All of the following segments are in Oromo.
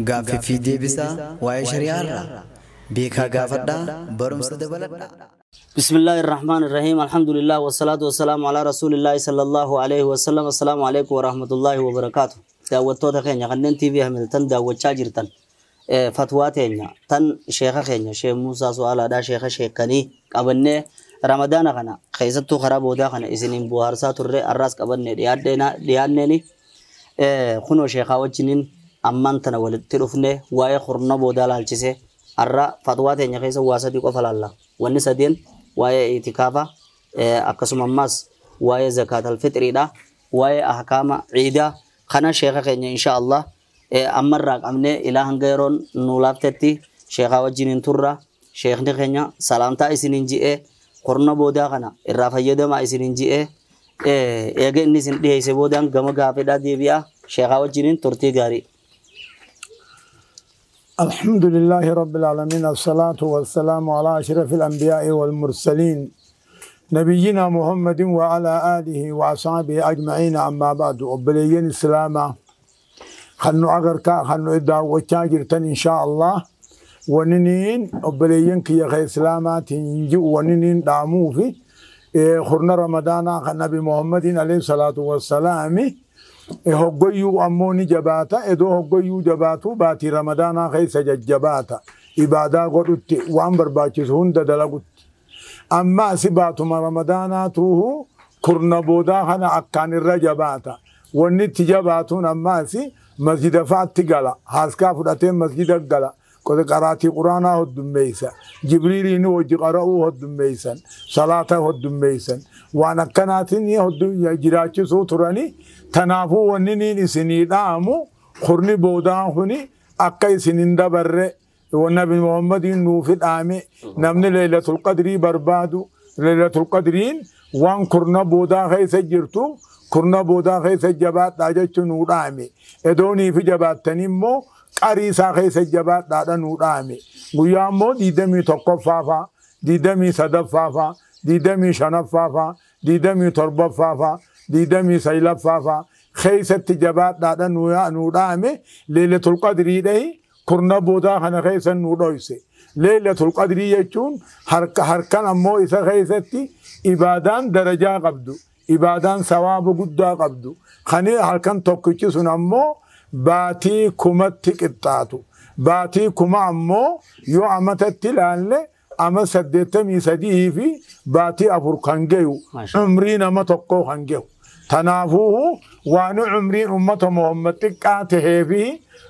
Gaaffii fi deebisaa waa'ee shari'aa irraa beekaa gaafadhaa barumsa dabaladhaa. بسم الله الرحمن الرحيم الحمد لله والصلاة والسلام على رسول الله صلى الله عليه وسلم السلام عليكم ورحمة الله وبركاته. Daawwattoota keenya kanneen TV Hamilton daawwachaa jirtan, fatwaa teenya tan sheeka keenya Sheekh Muusaa Su'aalaadhaa sheeka sheekanii qabannee Ramadaana kana keessattuu karaa boodaa kana isiniin bohaarsaa turre arraas qabannee dhiyaanneeni kunoo sheekaa wajjiniin ammaan tana walitti dhufne waa'ee kurna boodaa laalchise. Arra fatwaa teenya keessa waa sadii qofa laalla. Wanni sadeen waa'ee itikaafa, akkasuma ammaas waa'ee zakaatal fixriidha, waa'ee ahkaama ciidaa kana sheeka keenya insha Allah ammarraa qabnee ilaa hanga yeroon nu laaftetti sheekaa wajjiniin turra. Sheekni keenya salaamtaa isiniin ji'ee kurna boodaa kana irraa fayyadamaa isiniin ji'ee eega inni isin dhiyeesse boodaan gama gaafedhaa deebi'aa. Sheekaa wajjiniin turtii gaarii. الحمد لله رب العالمين، الصلاة والسلام على أشرف الأنبياء والمرسلين نبينا محمد وعلى آله وأصحابه أجمعين، أما بعد. Obboleeyyan Islaamaa خنو أغرتا خنو إدعو وتاجرتن إن شاء الله وننين obboleeyyan kiyya Islaamaa تنجو وننين دامو في خرنا رمضان نبي محمد عليه الصلاة والسلام hoggoyyuu ammoo ni jabaata. Edoo hoggoyyuu jabaatu baatii Ramadaanaa keessa jajjabaata, ibaadaa godhutti, waan barbaachisu hunda dalagutti. Amma asi baatuma Ramadaanaa tuuhu kurna boodaa kana akkaan irra jabaata. Wanni itti jabaatuun amma asi masjida fa'aatti gala, haaskaa fudhatee masjida gala, qaraatii quraanaa hoddummeeysa, Jibriiliin wajji qara'uu hoddummeeysan, salaata hoddummeeysan, waan akkanaatiin jiraachisuu turani. Tanaafuu wanni niin isinii dhaamu kurni boodaa kuni akka isin hin dabarre. Nabi Muhammadiin nuufi dhaame namni Leelatul Qadrii barbaadu, Leelatul Qadriin waan kurna boodaa keessa jirtu, kurna boodaa keessa jabaadhaa jechuun nuu dhaame. Edoonii fi jabaattanii immoo qarii isaa keessa jabaadhaadha nuu dhaame. Guyyaa immoo 21ffaa faa, 23ffaa faa, 25ffaa faa, 27ffaa faa, 29ffaa faa keessatti jabaadhaadha nuu dhaame. Leelatul Qadriidhahi kurna boodaa kana keessa nuu dhoyse. Leelatul Qadrii jechuun harka harkan ammoo isa keessatti ibaadaan darajaa qabdu, ibaadaan sawaaba guddaa qabdu, kani halkan tokkichi sun ammoo baatii 1000tti qixxaatu. Baatii 1000 ammoo yoo amatatti ilaalle ama 83 fi baatii 4 kan geyu, umrii nama tokkoo kan geyu. Tanaafuu waan umriin ummata Muhammad xiqqaa tahee fi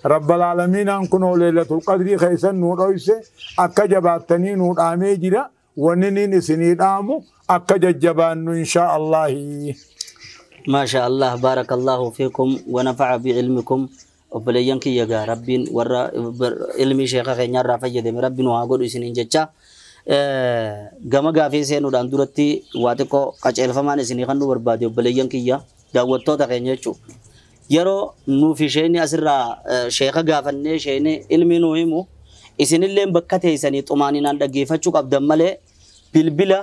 Rabbal Aalamiinaan kunoo Leelatul Qadrii keessan nuu dhoyse, akka jabaattanii nuu dhaamee jira. Wanni niin isinii dhaamu akka jajjabaannu inshaa Allahi. ما شاء الله، بارك الله فيكم ونفع بعلمكم. Obboleeyyan kiyya gaa Rabbiin warra ilmi sheeka keenyarraa fayyadame Rabbiin waa godhu isiniin jecha. Gama gaafii seenuudhaan duratti waa xiqqoo qaceelfamaan isinii kan nu barbaade, obboleeyyan kiyya daawwattoota keenya jechuudha. Yeroo nuuf isheen asirraa sheeka gaafannee isheen ilmi nuu himu isinillee bakka teessanii xumaaninaan dhaggeeffachuu qabdan malee bilbila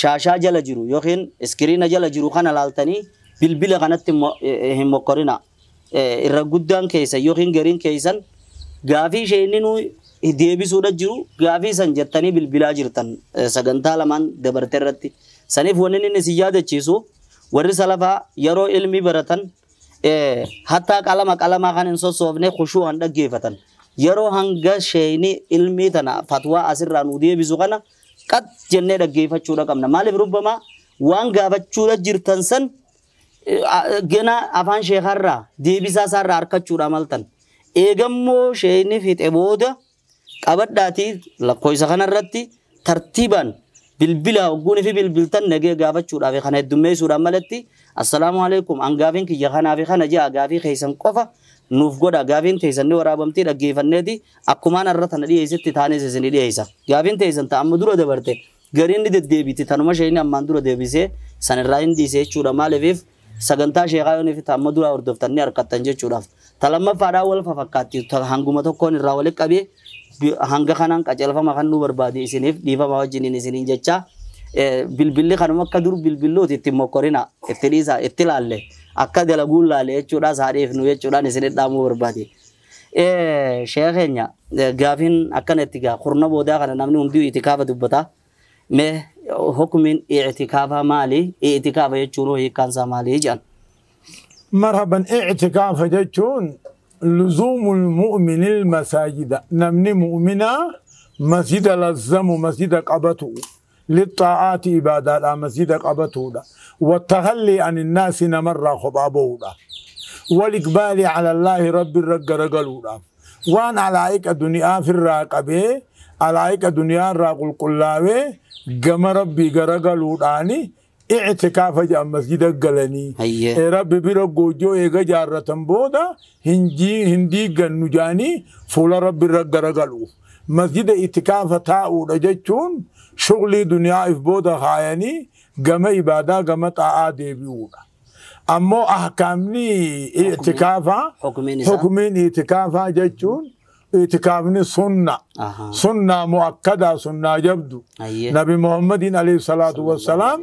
shaashaa jala jiru yookiin iskiriina jala jiru kana laaltanii bilbila kanatti hin mokkorina. Irra guddaan keessan yookiin gariin keessan gaafii isheen nuu deebisuudha jiru gaafii san jettanii bilbilaa jirtan sagantaa lamaan dabarte irratti. Saniif wanni inni isin yaadachiisu, warri salafaa yeroo ilmi baratan hattaa qalama qalamaa kan hin sossoofne khushuu'an dhaggeeffatan. Yeroo hanga sheeyni ilmii tana fatwaa asirraa nuu deebisu kana qat jennee dhaggeeffachuudha qabna. Maaliif rubbamaa waan gaafachuudha jirtan san gana afaan sheekarraa deebisaa isaarraa harkachuudha maltan. Eegammoo sheeyni fixe booda qabadhaatii lakkoofsa kanarratti tartiibaan bilbila hogguunii fi bilbiltan nagee gaafachuudhaaf kana heddummeessuudhaan malatti assalaamu alaikum, an gaafiin kiyya kanaa fi kana ji'a, gaafii keessan qofa nuuf godha, gaafiin teessan ni waraabamtii dhaggeeffanneeti akkumaan irra tana dhiyeessetti taanis isin dhiyeessa. Gaafiin teessan ta'a amma dura dabarte gariin ni deddeebiti, tanuma isheen ammaan dura deebisee sanirraa hin dhiise jechuudha. Maaliif sagantaa sheekaa yoonii fi amma dura hordoftan ni harkattan jechuudhaaf. Ta lammaffaadhaa wal fafakkaatti hanguma tokkoon irraa walitti qabee hanga kanaan qajeelfama kan nu barbaade isiniif dhiifama wajjiniin isiniin jecha. Bilbilli kanuma akka dur bilbillooti itti mokkorina, itti dhiisa, itti laalle akka dalaguun laale jechuudha saadheef nu jechuudhaan isinit dhaamuu barbaade. Sheekha keenya gaafiin akkanatti gaa kurna boodaa kana namni hunduu itikaafa dubbata. Mee hukumiin itikaafaa maali? Itikaafa jechuun hiikkaan isaa maali jedhan? Marhaban, i'tikaafa jechuun luzuumul mu'minil masaajida. Namni mu'minaa masjida lazzamu, masjida qabatu. Lixxaa'aati ibaadaadhaa masjida qabatuudha. Wattakhallii ani naasi namarraa kophaa bahuudha. Wal-iqbaali ala Allaahi rabbi irra garagaluudhaaf. Waan alaa'iqa duniyaa firraa qabee alaa'iqa duniyaa irraa qulqullaawee gama rabbii garagaluudhaani i'tikaafa jedhan masjida galanii. Rabbi bira goojjoo eega jaarratan booda hin diigannu jedhanii fuula rabbi irra garagaluuf. Masjida itikaafa taa'uudha jechuun shuglii duniyaa if booda kaayanii gama ibaadaa gama xaa'aa deebi'uudha. Ammoo ahkaamni itikaafaa hukumiin itikaafaa jechuun itikaafni sunna. Sunnaa mu'akkadaa sunnaa jabdu. Nabi Muhammadiin alayhi salaatu wassalaam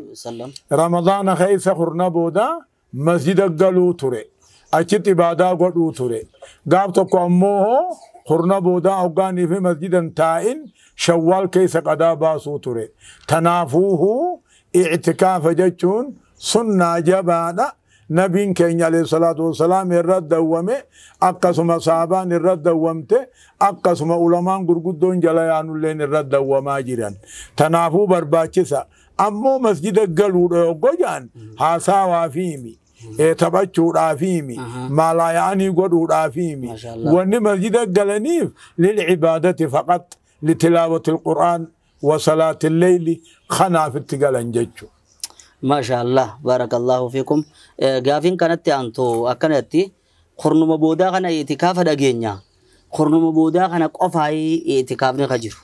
Ramadaana keessa kurna booda masjida galuu ture. Achitti ibaadaa godhuu ture. Gaaf tokko ammoo kurna boodaa hoggaanii fi masjidan taa'in shawwaal keessa qadaa baasuu ture. Tanaafuuhu i'tikaafa jechuun sunnaa jabaadha. Nabiin keenya alayhi salaatu wassalaam irra dawwame, akkasuma sahabaan irra dawwamte, akkasuma ulamaan gurguddoon jala yaanulleen irra dawwamaa jiran. Tanaafuu barbaachisa. Ammoo masjida galuudha yoggoo jedhan haasaawaa fiimi. Taphachuudhaaf himi, maalayaanii godhuudhaaf himi. Wanni masjida galaniif lilcibaadati faqat litilaawati alqur'aan wa salaati lleyli kanaaf itti galan jechuudha. Maasha Allah, barakallahu fiikum. Gaafiin kanatti aantu akkanatti kurnuma boodaa kana itikaafa dhageenya. Kurnuma boodaa kana qofaa itikaafni ka jiru.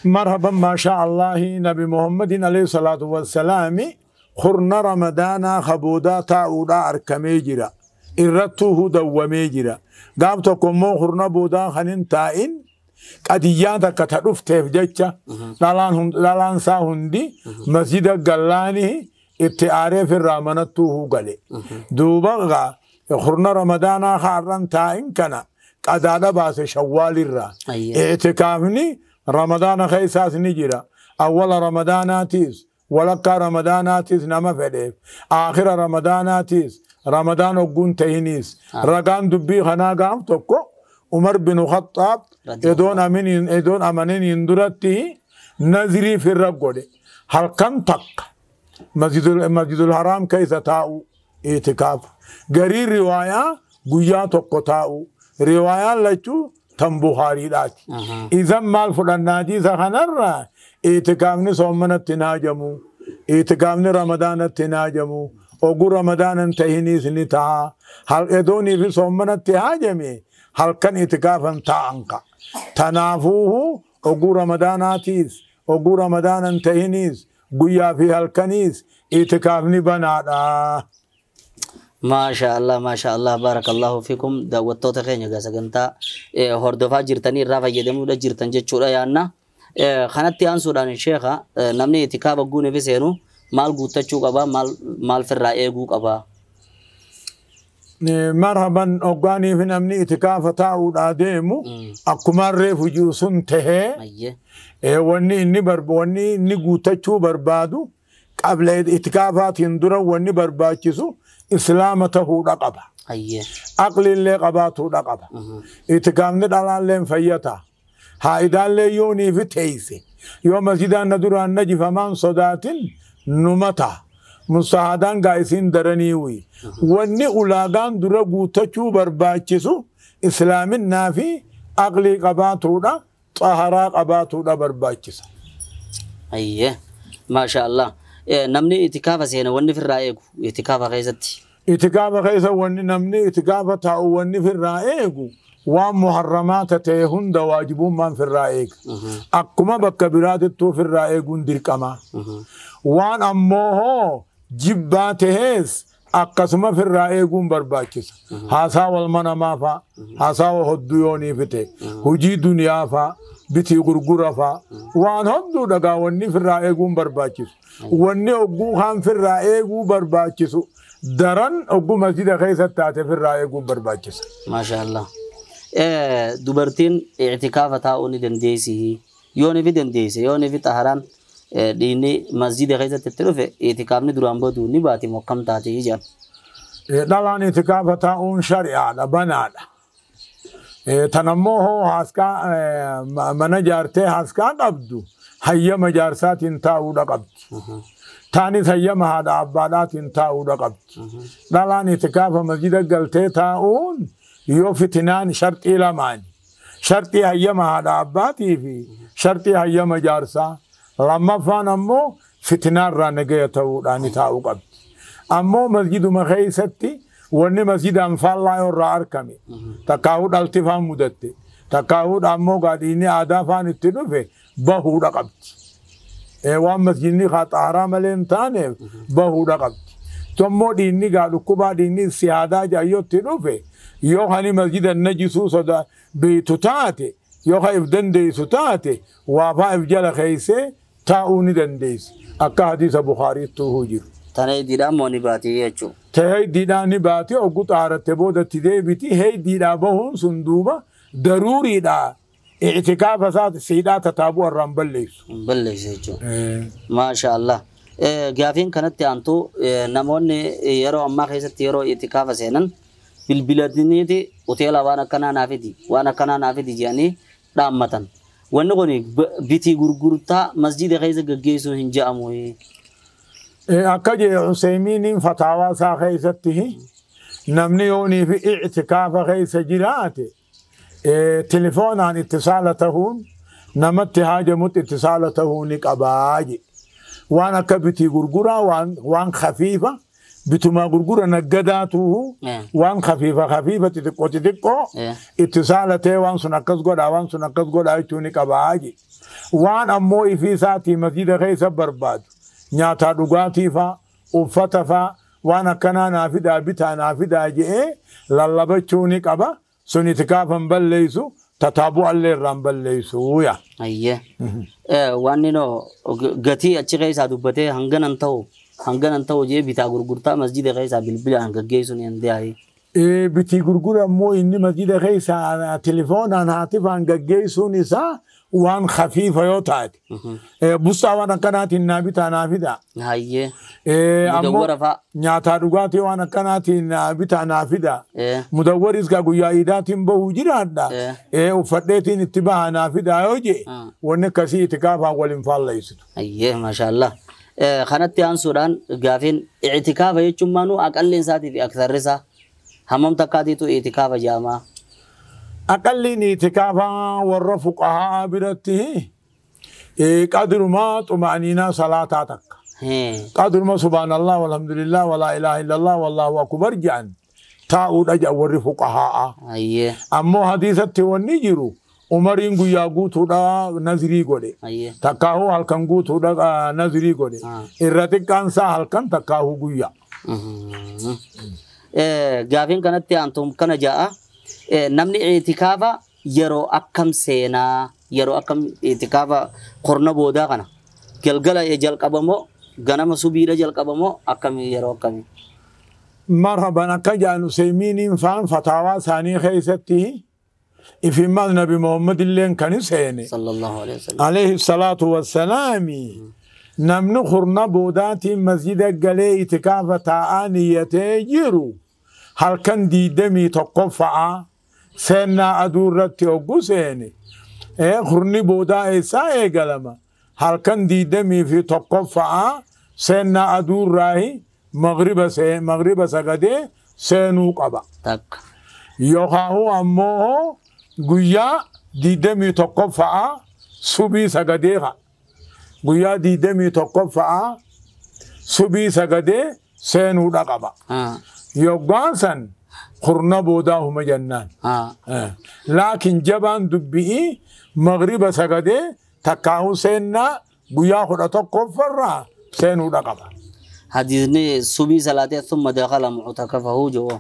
Marhaban, maasha Allahi, Nabi Muhammadin alayhi salaatu wassalaami kurna Ramadaanaa ka boodaa taa'uudhaa arkamee jira. Irrattuu dawwamee jira. Gaaf tokko immoo kurna boodaa kan hin taa'in qadiyyaan takka ta dhufteef jecha dhalaan isaa hundi masjida gallaanii itti aareef irraa manattuu gale. Duuba kurna Ramadaanaa har'an taa'in kana qadaadha baase shawwaalirraa. I'tikaafni Ramadaana keessaas ni jira. Awwala Ramadaanaatiis, walakkaa Ramadaanaatiis nama fedheef, aakhira Ramadaanaatiis, Ramadaan hogguun tahiniis. Ragaan dubbii kanaa gaaf tokko Umar bin Khattaab edoon amaniniin duratti nazirii firra godhe. Halkan takka Masjidul Haraam keessa taa'u itikaafa. Garii riwaayaa guyyaa tokko taa'u. Riwaayaan lachuu tan Buhaariidhaati. Isan maal fudhannaatii isa kanarraa itikaafni soommanatti hin haajamu. Itikaafni Ramadaanatti hin haajamu. Oguu Ramadaanan tahiniis ni ta'a. Edoonii fi soommanatti haajame halkan itikaafan taa'an ka. Tanaafuuhu oguu Ramadaanaatiis, oguu Ramadaanan tahiniis, guyyaa fi halkaniis itikaafni banaadha. Maasha Allah, maasha Allah, barakallahu fiikum. Daawwattoota keenya egaa sagantaa hordofaa jirtanii irraa fayyadamuudha jirtan jechuudha yaanna. Kanatti aansuudhaan sheekha namni itikaafa guunee fi seenu maal guuttachuu qaba, maal firraa eeguu qaba? Marhaban, hoggaanii fi namni itikaafa taa'uudhaa deemu akkumaan reefu jiru sun tahee wanni inni guuttachuu barbaadu qabla itikaafaatiin dura wanni barbaachisu islaama tahuudha qaba. Aqliillee qabaatuudha qaba. Itikaafni dhalaallee fayyata. Haa'idaallee yoonii fi teeyse. Yoo masjidaan na duraan najifamaan sodaatin numa ta'a. Musaadaan gaa isiin daraniiwi. Wanni ulaagaan dura guuttachuu barbaachisu islaaminaa fi aqlii qabaatuudha, xaharaa qabaatuudha barbaachisa. Maasha Allah. Namni itikaafa seena wanni firraa eegu itikaafa keessatti. Itikaafa keessa wanni namni itikaafa taa'u wanni firraa eegu waan muharramaata ta'e hunda waajibummaan firraa eega. Akkuma bakka biraatittuu firraa eeguun dirqama. Waan ammoo hoo jibbaa tahees akkasuma firraa eeguun barbaachisa. Haasaa wal manamaa fa'a, haasaa hodduu yoonii fite, hojii duniyaa fa'a, bitii gurgura fa'a, waan hodduu dhagaa wanni firraa eeguun barbaachisu. Wanni ogguu kaan firraa eeguu barbaachisu daran ogguu masjida keessa taate firraa eeguun barbaachisa. Maasha Allah. Dubartiin i'tikaafa taa'uu ni dandeessi. Yoo ni fi dandeesse yoo ni fi xaharaan dhiinni masjida keessatti itti dhufe i'tikaafni duraan boodu ni baati moo akkam taate jedhan. Dhalaan i'tikaafa taa'uun shari'aadha banaadha. Tanammoo hoo haaskaa mana jaartee haaskaa qabdu hayyama jaarsaatiin taa'uudha qabdi. Taanis hayyama haadha abbaadhaatiin taa'uudha qabdi. Dhalaan i'tikaafa masjida galtee taa'uun yoo fitinaan sharxii lamaani. Sharxii hayyama haadha abbaatii fi sharxii hayyama jaarsaa. Lammaffaan ammoo fitinaarraa nagaya ta'uudhaan taa'uu qabdi. Ammoo masjiduma keessatti wanni masjidaan faallaa irraa argame takkaahuu dhalti faan mudatte takkaahuu ammoo gaadhiinni aadaa faan itti dhufe bahuudha qabdi. Waan masjidni xaaraa malee hin taaneef bahuudha qabdi. Tommoo dhiinni gaa dhukkubaa dhiinni siyaadaa jaayyootti dhufe yoo hani masjida najisuu soda beeytu taate yoo ka if dandeessu taate waafaa if jala keeysee taa'uu ni dandeessi. Akka hadiisa Bukaariittuu jiru. Tana hiddiidhaan moo ni baati jechuudha. Ta hiddiidhaan ni baati oggu xaaratte boodatti deebiti hiddiidhaa bahuun sun duuba daruuriidha. I'tikaafa isaati siidhaa tataabuu irraan balleessu. Balleessu jechuudha. Maasha Allah. Gaafiin kanatti aantu namoonni yeroo ammaa keessatti yeroo i'tikaafa seenan bilbilatiniiti hoteela waan akkanaa naa fidi waan akkanaa naa fidi jedhanii dhaammatan. Wanni kun bitii gurgurtaa masjida keessa gaggeessuu hin jedhamu. Akka jedhe Useymiiniin fataawaa isaa keessatti namni yoonii fi i'tikaafa keessa jiraate telefoonaan ittisaala tahuun namatti haajamutti ittisaala tahuu ni qabaa jedhe. Waan akka bitii gurguraa waan khafiifa bitumaa gurgura naggadaatuhu waan khafiifa khafiifa xixiqqoo xixiqqoo ittisaala ta'e waan sun akkas godhaa waan sun akkas godhaa jechuu ni qabaa jedhe. Waan ammoo ifii isaatii masjida keessa barbaadu nyaataa dhugaatii faa uffata faa waan akkanaa naa fidaa bitaa naa fidaa jedhee lallabachuu ni qaba. Sun itikaafa hin balleessu tataabuu allee irraa hin balleessu yaa. Ayyee. Waan noo gatii achi keessaa dubbatee hanganan ta'u hanganan ta'u jee bitaa gurgurtaa masjida keessaa bilbilaan gaggeessuun hin danda'e. Bitii gurgura immoo inni masjida keessaa telefoonaan haatifaan gaggeessuun isaa waan khafiifa yoo taate. Bustaa waan akkanaatiin naa bitaa naa fidaa. Hayyee. Ammoo nyaataa dhugaatii waan akkanaatiin naa bitaa naa fidaa. Mudawwaris gaa guyyaa iidaatiin bahuu jiraadha. Uffadheetiin itti bahaa naa fidaa yoo jee wanni akkasii itikaafaan waliin faallaysitu. Hayyee maashaallah. Kanatti aansuudhaan gaafiin i'tikaafa jechuun maanuu aqalliin isaatii fi aksarri isaa hammam takkaatiitu i'tikaafa jedhama. Aqalliin i'tikaafa warra fuqahaa biratti qadrumaa xuma'aniinaa salaataa takka. Qadruma subhaanallah walhamdulillah walaa ilaaha illallah wallaahu akbar jedhan taa'uudha jedhan warri fuqahaa. Ammoo hadiisatti wanni jiru Umariin guyyaa guutuudha nazirii godhe. Takkaahuu halkan guutuudha nazirii godhe. Irra xiqqaan isaa halkan takkaahuu guyyaa. Gaafiin kanatti aantu kana ja'a. Namni i'tikaafa yeroo akkam seenaa yeroo akkam i'tikaafa qorna boodaa kana galgala jalqabamoo ganama subiidha jalqabamoo akkamii yeroo akkamii. Marhaban akka jedhan Useymiiniin faan fataawaa isaanii keessatti ifimmaan Nabi Muhammad illeen kan seene. Sallallahu alayhi wasallam. Alayhi salaatu wassalaami. Namni qurna boodaatiin masjida galee i'tikaafa taa'aa niyyatee jiru halkan 21ffaa seennaa aduu irratti hoggu seene. Qurni boodaa eessaa eegalama? Halkan 21ffaa seennaa aduu irraahi magriba sagadee seenuu qaba. Yookaan ammoo guyyaa 21ffaa subii sagadee ha'a. Guyyaa 21ffaa subii sagadee seenuudha qaba. Yoggaan san qurna boodaa huma jennaan. Laakiin jabaan dubbi'ii magriba sagadee takkaahuu seennaa guyyaa 11ffarraa seenuudha qaba. Hadiisni subii salaatee thumma dakhala mu'takafahu jedhu.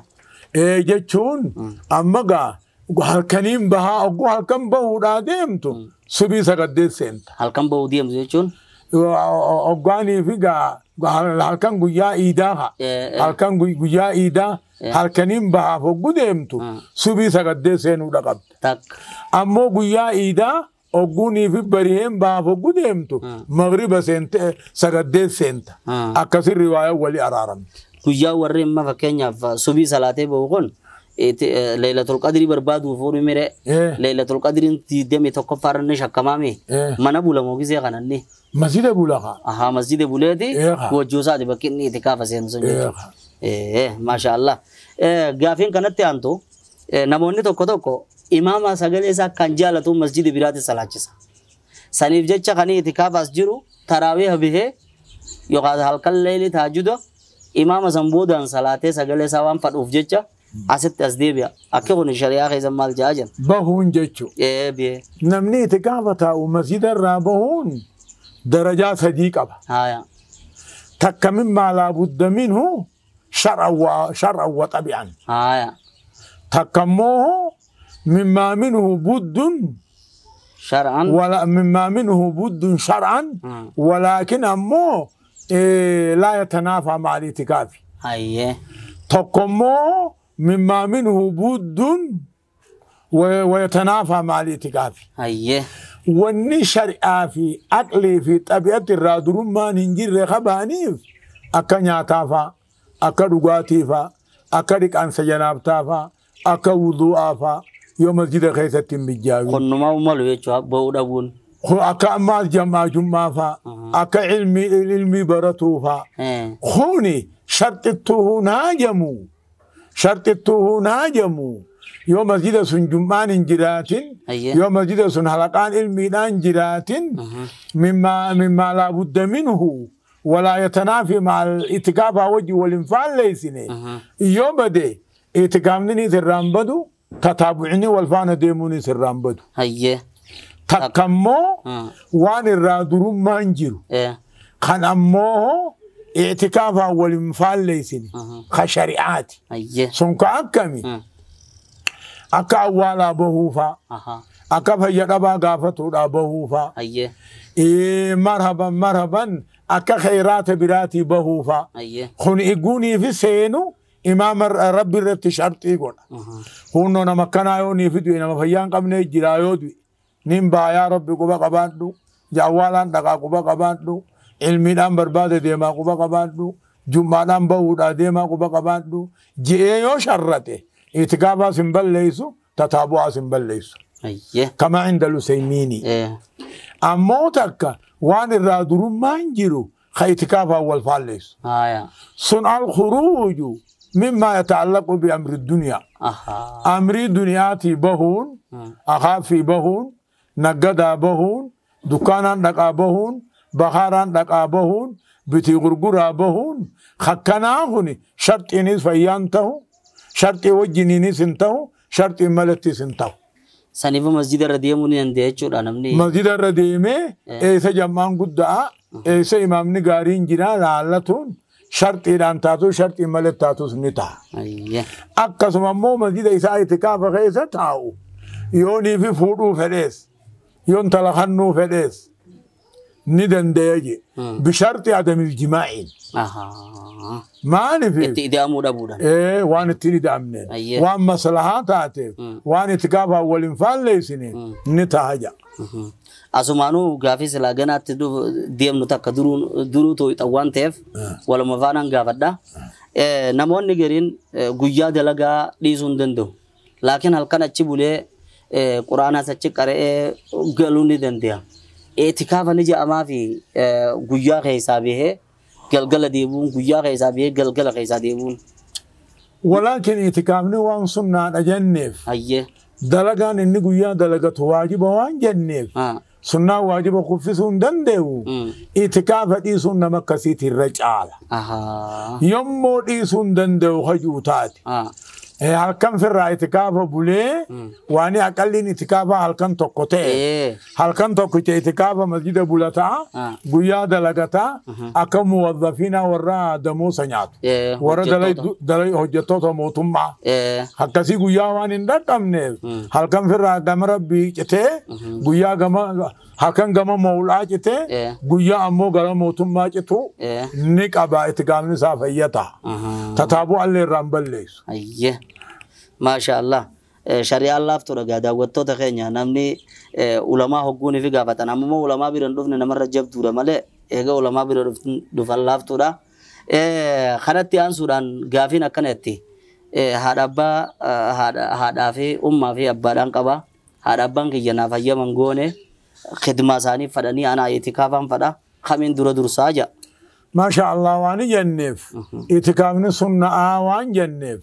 Jechuun amma gaa halkaniin bahaa ogguu halkan bahuudhaa deemtu subii sagaddee seenta. Halkan bahuu deemtu jechuun? Oggaanii fi gaa Halkan guyyaa iidaa halkan guyyaa iidaa halkaniin bahaaf hogguu deemtu subii sagaddee seenuudha qabda. Ammoo guyyaa iidaa ogguunii fi bariheen bahaaf hogguu deemtu magriba seente sagaddee seenta. Akkasii riwaayaa walii araaramti. Guyyaa warri amma fakkeenyaaf subii salaatee bahu kun Laylatul Qadrii barbaaduuf oolu mire Laylatul Qadriin 21 ni shakkamaame mana bulamoo gisee kananni. Masjida bulaqa. Aha masjida buleeti wajjuu isaati bakki inni itikaafa seenu sun jechuudha. Maasha Allah. Gaafiin kanatti aantu namoonni tokko tokko imaama sagalee isaa kan jaalatu masjida biraatti salaachisa. Saniif jecha kan itikaafaas jiru taraawii bihee yookaan halkan leelii tahajjuda imaama san boodaan salaatee sagalee isaa waan fadhuuf jecha asitti as deebi'a. Akka kun shari'aa keessa maal jedhaa jira? Bahuun jechuudha. Namni itikaafa taa'u masjida irraa bahuun darajaa sadii qaba. Takka mimmaa laa budda minhu shar'an wa xabi'an. Takka immoo mimmaa minhu buddun shar'an mimmaa minhu buddun shar'an walaakin ammoo laa yatanaafa ma'a itikaafi. Tokko immoo مما منه بد ويتنافى مع الاعتكاف. والني شرعا في عقلي في طبيعة الرادر ما ننجر خبانيف أكا نياتافا أكا رغاتيفا أكا ركان سجنابتافا أكا وضوءافا يوم مسجد خيسة بجاوي. خنما ومالو يجوا بودابون. أكا ما جمع جمعفا أكا علمي علمي برتوفا. خوني شرطته ناجمو شرطته ناجمو يوم مسجد سن جمعان جراتين يوم مسجد سن حلقان علمي جراتين مما لا بد منه ولا يتنافي مع الاتكاف وجه والانفعال ليسني يوم بدي اتكامني سرام بدو تتابعني والفان ديموني سرام بدو تكمو وان الرادر ما انجرو خان امو اعتكاف والانفعال ليسني خشريعاتي سنك اكمي اكا اولا بهوفا اكا فيقبا غافتو بهوفا مرحبا مرحبا اكا خيرات براتي بهوفا خن ايغوني في سينو امام ربي رت شرطي غون هونو نمكنا يوني في دوي نما فيان قبني جرايو دوي نيمبا يا ربي قبا قبادو جوالان دقا قبا قبادو علمي برباد ديما قبا قبادو جمعان بودا ديما قبا قبادو جيو شرته اتقابا سنبل ليسو تتابعا سنبل ليسو كما عند الوسيميني أمو تكا وان الرادر ما انجرو خيتكافا والفاليس صنع الخروج مما يتعلق بأمر الدنيا أمر الدنيا بهون أخافي بهون نقدا بهون دكانا نقا بهون بخارا نقا بهون بتي غرغرا بهون خكناهني شرط إنيس فيانته شرط وجنيني سنته شرط ملتي سنته سنيف مسجد الرديم نندي نمني مسجد الرديم إيسا جمان قدعا إيسا إمام نقارين جنا لعلتون شرط إيران تاتو شرط ملت تاتو سنتا أقسم مو مسجد إيسا اعتكاف غيسا تاو يوني في فودو فلس يون تلخنو فلس ندن ديجي بشرط عدم الجماع. ما نفي اتئدامو دابودا ايه وان اتني دامنين وان مصلحات تاتي وان اتكافا والانفال ليسني نتاجا asumaanuu gaafii silaa ganaatti deemnu takka duruu too'ixa waan ta'eef waluma faanaan gaafadha. Namoonni gariin guyyaa dalagaa dhiisuu hin danda'u. Laakiin halkan achi bulee quraanaas achi qara'ee galuu ni danda'a. Itikaafa ni jedhamaa fi guyyaa keessaa bahee galgala deebuun guyyaa keessaa bahee galgala keessaa deebuun. Walaakin itikaafni waan sunnaadha jenneef. Dalagaan inni guyyaa dalagatu waajiba waan jenneef sunnaa waajiba kuffisuu hin danda'u itikaafa dhiisuun nama akkasiiti irra caala. Yommuu dhiisuu hin danda'u hajuu taate. Halkan firraa itikaafa bulee waan aqalliin itikaafa halkan tokko ta'e halkan tokkicha itikaafa masjida bulataa guyyaa dalagataa akka muwazzafiina warra damuusa nyaatu warra hojjettoota mootummaa akkasii guyyaa waan hin dhaqqabneef halkan firraa gama rabbii citee guyyaa gama Halkan gama moolaa citee guyyaa ammoo gara mootummaa citu ni qaba itikaafni isaa fayyata. Tataabuu allee irraa hin balleessu. Ayyee. Maasha Allah. Shari'aan laaftuudha gaa daawwattoota keenya namni ulamaa hogguun fi gaafatan ammoo ulamaa bira hin dhufne namarra jabduudha malee eega ulamaa bira dhufan laaftuudha. Kanatti aansuudhaan gaafiin akkanatti haadha abbaa haadhaa fi ummaa fi abbaadhaan qaba. Haadha abbaan kiyya naaf hayyaman goone khidmaa isaanii fadhanii anaa itikaafaan fadha kamiin dura dursaa jedha. Maasha Allah waan jenneef itikaafni sunna'aa waan jenneef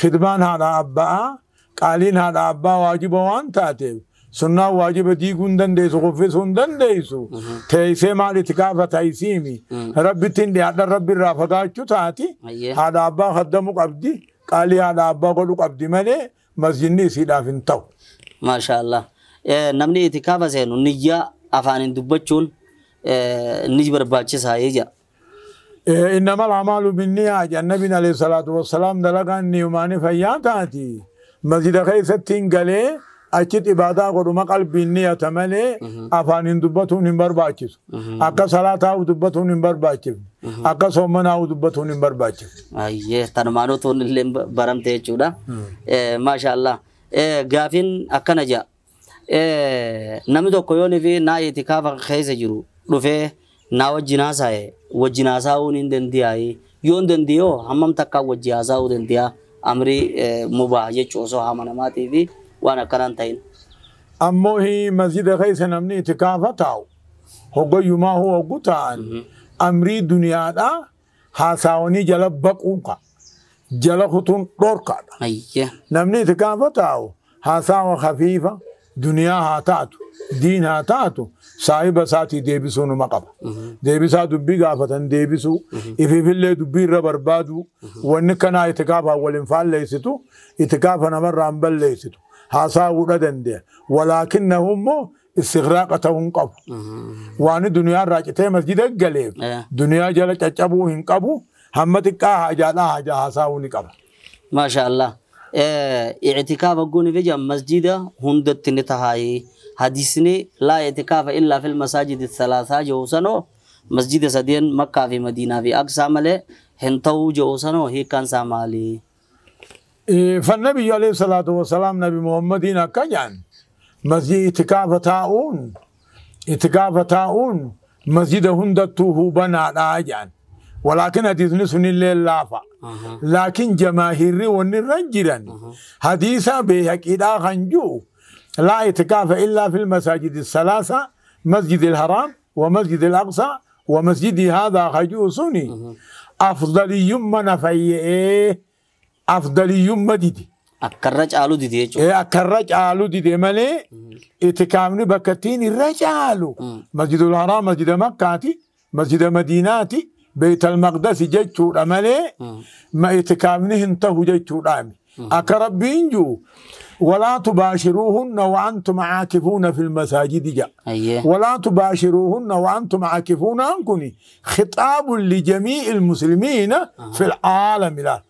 khidmaan haadha abbaa qaaliin haadha abbaa waajiba waan taateef sunnaan waajiba diiguu hin dandeessu kuffisuu hin dandeessu teessee maal itikaafa taayisiimi rabbittiin dhiyaadhan rabbi irraa fagaachuu taati haadha abbaa kaddamuu qabdi qaalii haadha abbaa godhuu qabdi malee masjidni isiidhaaf hin ta'u. Maasha Allah. Namni itikaafa seenu niyyaa afaaniin dubbachuun ni barbaachisaa jedha. إنما الأعمال بالنية النبي عليه الصلاة والسلام دلقا نيوماني فياتاتي مسجد خيستين قالي أكيد إبادة قدوما قلبي النية تمالي أفانين دبتون برباكس أكا صلاة دبتون برباكس أكا صومنا دبتون برباكس أيه تنمانو تون اللي برمتي جودا ما شاء الله غافين أكا نجا نمي تو كيوني في نا إتكاف خيس جرو رفه نا وجناسا وجناسا ونين دندياي يون دنديو همم تكا وجناسا ودنديا أمري مباح يجوزو همنا ما تيجي وأنا كرانتين. أمو هي مسجد خيس نمني إتكافة تاو هو يوما هو قطعان أمري دنيا دا حاساوني جلب بقوقا جلب خطون دوركا. نمني إتكافة تاو حاساو خفيفة دنيا هاتاتو دين هاتاتو صاحب ساتي ديبسو نمقب ديبسا دبي غافتن ديبسو إفي في اللي دبي ربر بادو ونكنا إتكافة والإنفال ليستو إتكافة نمر عمبل ليستو حاساو ردن دي ولكنهم استغراقتهم قبو وان دنيا راجتي مسجد الجليب دنيا جلت أجابوهن قبو همتك حاجة لا حاجة حاساو نقب. ما شاء الله. اعتكاف قوني في مسجد هندت نتهاي حديثني لا اعتكاف إلا في المساجد الثلاثة جوسنو مسجد سدين مكة في مدينة في أقصى ملء هنتو جوسنو هي كان سامالي. فالنبي عليه الصلاة والسلام نبي محمد كجان مسجد اعتكاف تاون اعتكاف تاون مسجد هندته بنا راجان ولكن حديث سني اللافة لكن جماهير ونرجلا حديثا بحقيقة خنجو لا اعتكاف إلا في المساجد الثلاثة مسجد الحرام ومسجد الأقصى ومسجد هذا خنجو سني أفضل يوم نفيه أفضل يوم ديدي أكرج آلو ديدي إيه أكرج آلو ديدي مالي اعتكافني بكتين الرجالو مسجد الحرام مسجد مكة مسجد مدينتي بيت المقدس جيتو رمالي ما اعتكافني انتهوا جيتو رامي أكرب بينجو ولا تباشروهن وأنتم عاكفون في المساجد جاء. ولا تباشروهن وأنتم عاكفون أنكني خطاب لجميع المسلمين في العالم لا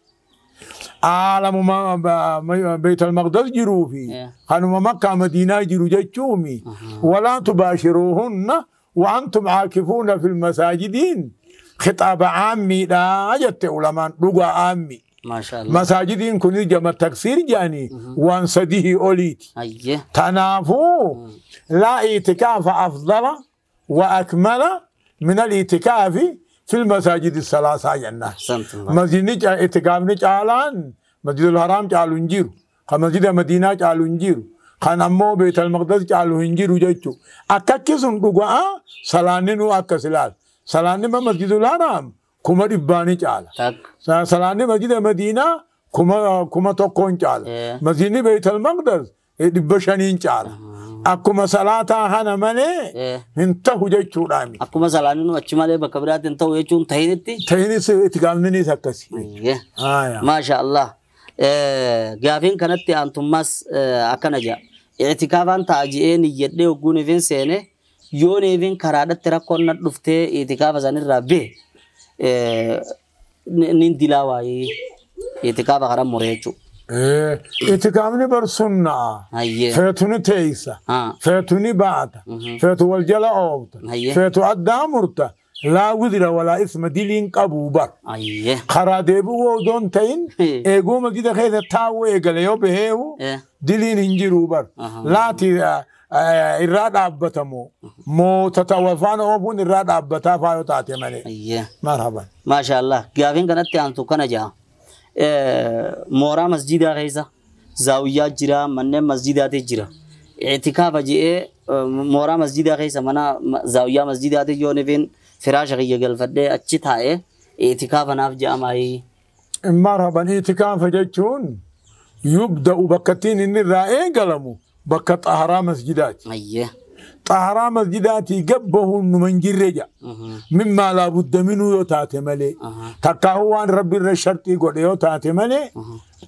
عالم ما بيت المقدس جرو فيه خانوا مكة مدينة جرو جيتومي ولا تباشروهن وأنتم عاكفون في المساجدين خطاب عامي لا جت علماء لغة عامي ما شاء الله مساجدين كن جمع تكسير جاني وان سديه أوليت. تنافو لا اعتكاف أفضل وأكمل من الاعتكاف في المساجد الثلاثة جنة. مسجد اعتكاف نجعلان مسجد الحرام جعلوا نجيرو مسجد المدينة جعلوا نجيرو خان أمو بيت المقدس جعلوا نجيرو جيتو أكاكسون لغة سلانينو أكسلال سلاني ما مسجد الحرام كما رباني جعل سلاني مسجد المدينة كما تكون جعل مسجد بيت المقدس دبشانين جعل أكما صلاة هنا مالي انتهوا جيتو رامي أكما سلاني نو أتشمالي بكبرات انتهوا جيتو تهينتي تهينتي اتقالني سكسي. ما شاء الله. غافين كانت أنتم ماس أكنجا اعتكافان تاجئين يدي وقوني فين سينه يوني فين كرادة تركون ندفته اعتكاف زاني ربي نين دلاواي اعتكاف غرام مريجو. Itikaafni bar sunnaa. Hayyee. Feetu ni teeysa. Haa. Feetu ni baata. Feetu wal jala oofta. Hayyee. Feetu addaa murta. Laa wizra walaa isma diliin qabuu bar. Hayyee. Karaa deebi'uu odoo hin ta'in eeguu masjida keessa taa'uu eegale yoo baheewu diliin hin jiruu bar. Laati irraa dhaabbatamu mootota wal faana oofuun irraa dhaabbataa faa yoo taate malee. Hayyee. Marhaban. Maasha Allah. Gaafiin kanatti aantu kana ja'a. Mooraa masjidaa keessa zaawiyyaa jira, manneen masjidaati jira. Itikaafa je'ee mooraa masjidaa keessa mana zaawiyyaa masjidaati yoo nifin firaasha kiyya galfadhee achi taa'ee itikaafa naaf je'amaayii. Marhaban, itikaafa jechuun yubda'u bakka ittiin inni irraa eegalamu bakka xaharaa masjidaati. Hayyee. Xaharaa masjidaatii gabbahuun numa hin jirre ja'a. Mimmaa laa budda minuu yoo taate malee. Takkaahuu waan rabbi irra sharxii godhe yoo taate malee